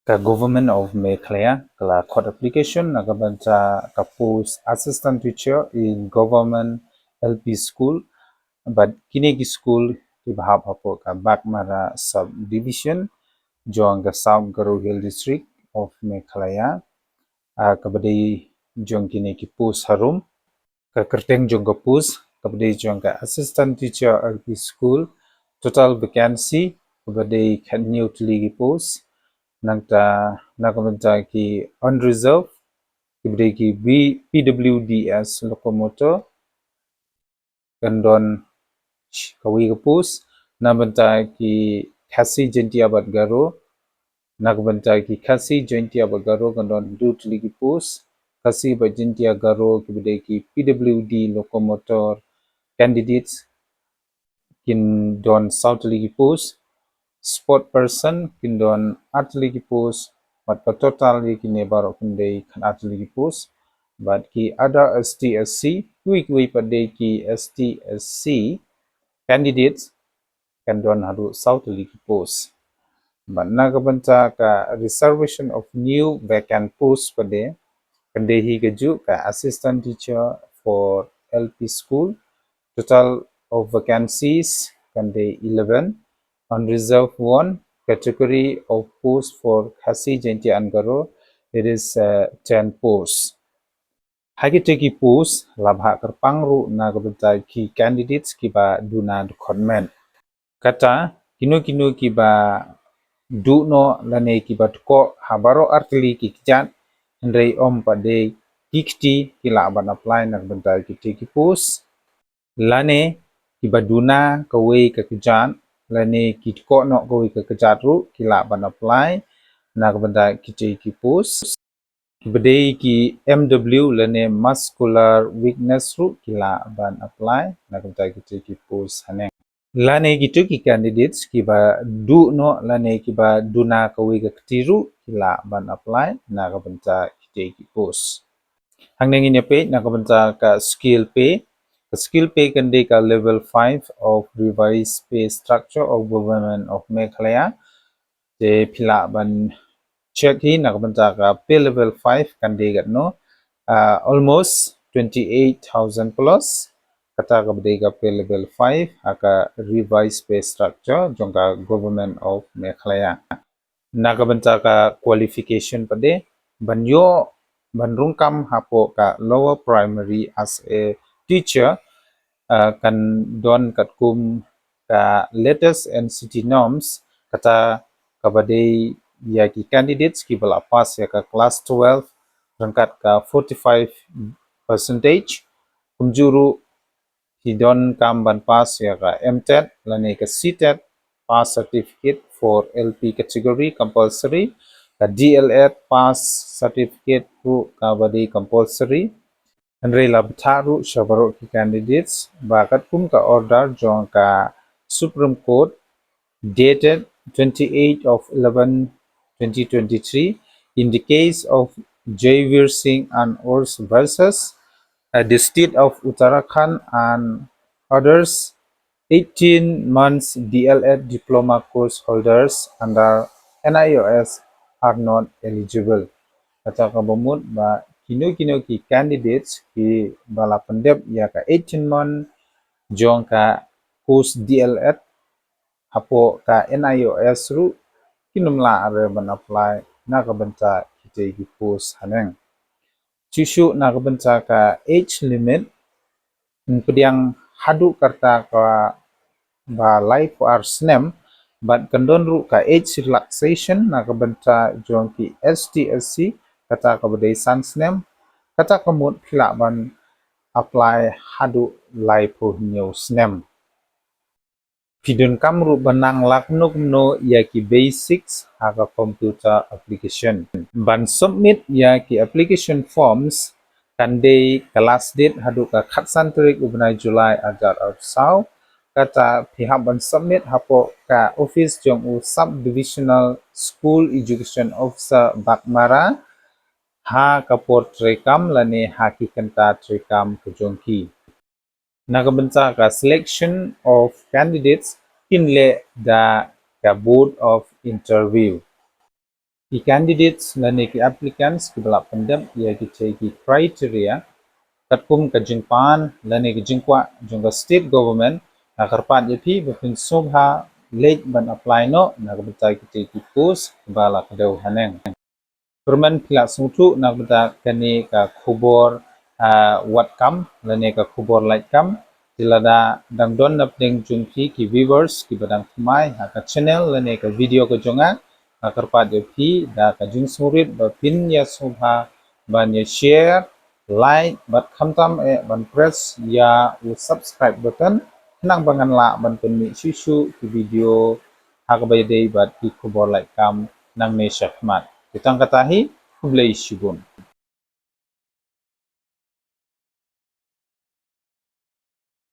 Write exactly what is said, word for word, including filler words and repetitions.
Ka Government of Meghalaya ka la khot application na ka bynta ka post Assistant Teacher in Government L P School. Bad kine ki school ki ba hap hapoh ka Baghmara Subdivision jong ka South Garo Hill District of Meghalaya. Ah, kaba dei jong kine ki post harum. Ka kyrteng jong ka post kaba dei jong ka Assistant Teacher L P School. Total vacancy kaba dei khathynñiew tylli ki post. Nangta na ka bynta ki unreserved kaba dei ki B-, P W D S locomotor, kan don kawei ka post. Na bynta ki Khasi, Jaintia bad Garo, na ka bynta ki Khasi, Jaintia bad Garo kan don hynriew tylli ki post. Khasi bad Jaintia, Garo kiba dei ki P W D locomotor candidates kin don saw tylli ki post. Sport person kin don ar tylli ki post. Bad ka total ïa kine baroh kin dei khatar tylli ki post. Bad ki other S T S C, kiwei kiwei pat dei ki S T S C candidates kan don haduh saw tylli ki post. Bad na ka bynta ka reservation of new vacant post pat de, kan dei hi kajuh ka Assistant Teacher for L P School. Total of vacancies kan dei eleven. Unreserved one, category of post for Khasi, Jaintia and Garo, it is, uh, ten posts. Ha kito ki post la bhah kyrpang ruh na ka bynta ki candidates kiba duna dkhot met. Kata, kino kino kiba duh noh lane kiba dkoh ha baroh ar tylli ki kjat, hynrei ym pat dei ki kti, ki lah ban apply na ka bynta kito ki post. Lane kiba duna kawei ka kjat lane ki dkoh noh kawei ka kjat ruh ki lah ban apply na ka bynta kito ki post. Kiba dei ki M W lane muscular weakness ruh ki lah ban apply na ka bynta kito ki post haneng. Lane kito ki candidates kiba duh noh lane kiba duna kawei ka kti ruh ki lah ban apply na ka bynta kito ki post. Hangne ngin ïa peit na ka bynta ka scale pay. Ka scale pay kan dei ka level five of revised pay structure of Government of Meghalaya. Te phi lah ban check hi na ka bynta ka pay level five kan dei katno. Ah, almost twenty eight thousand plus. Kata kaba dei ka pay level five ha ka revised pay structure jong ka Government of Meghalaya. Na ka bynta ka qualification pat de, ban ïoh ban rung kam hapoh ka lower primary as a teacher, ah, kan don katkum ka latest N C T norms, kata kaba dei ïa ki candidates kiba la pass ïa ka class twelve ryngkat ka forty five percentage. Kumjuh ruh ki donkam ban pass ïa ka M TET lane ka C TET pass certificate for L P category compulsory, ka D L Ed pass certificate ruh kaba dei compulsory. Hynrei la bthah ruh sha baroh ki candidates ba katkum ka order jong ka Supreme Court dated twenty eight of eleven twenty twenty three, in the case of Jaivir Singh and Ors versus, uh, the state of Uttarakhand and others, eighteen months D L Ed diploma course holders under N I O S are not eligible. Kata kaba mut ba kino kino ki candidates kiba la pyndep ïa ka eighteen month jong ka course D L Ed hapoh ka N I O S ruh kin ym lah re ban apply na ka bynta kito ki post haneng. Shuh shuh na ka bynta ka age limit, pdiang haduh katta kaba laiphew ar snem, bad kan don ruh ka age relaxation na ka bynta jong ki S T S C, kata kaba dei san snem, kata ka mut phi lah ban apply haduh laiphew hynñiew snem. Phi donkam ruh ban nang lad kumno kumno ïa ki basics ha ka computer application. Ban submit ïa ki application forms kan dei ka last date haduh ka khatsan tarik u bnai July arhajar arphew saw. Kata phi hap ban submit hapoh ka office jong u Sub Divisional School Education Officer Baghmara ha ka por treikam lane ha ki kynta treikam ka jong ki. Na ka bynta ka selection of candidates kin leh da ka board of interview. ki candidates lane ki applicants kiba la pyndep ïa kitei ki criteria katkum ka jingpan lane ka jingkwah jong ka state government, nga kyrpad ïa phi ba phin sngewbha leit ban apply noh na ka bynta kitei ki post kiba la kdew haneng. Kyrmen phi la sngewthuh na ka bynta kane ka khubor, ah, wat kam lane ka khubor lait kam. Te lada dang don na pdeng jong phi ki viewers kiba dang thymmai ha ka channel lane ka video ka jong nga, nga kyrpad ïa phi da ka jingsngewrit ba phin ïa sngewbha ban ïa share, like bad khamtam eh ban press ïa u subscribe button, khnang ba ngan lah ban pynmih shuh shuh ki video ha kaba ïadei bad ki khubor lait kam nangne shakhmat. Te tang kata hi, khublei shibun.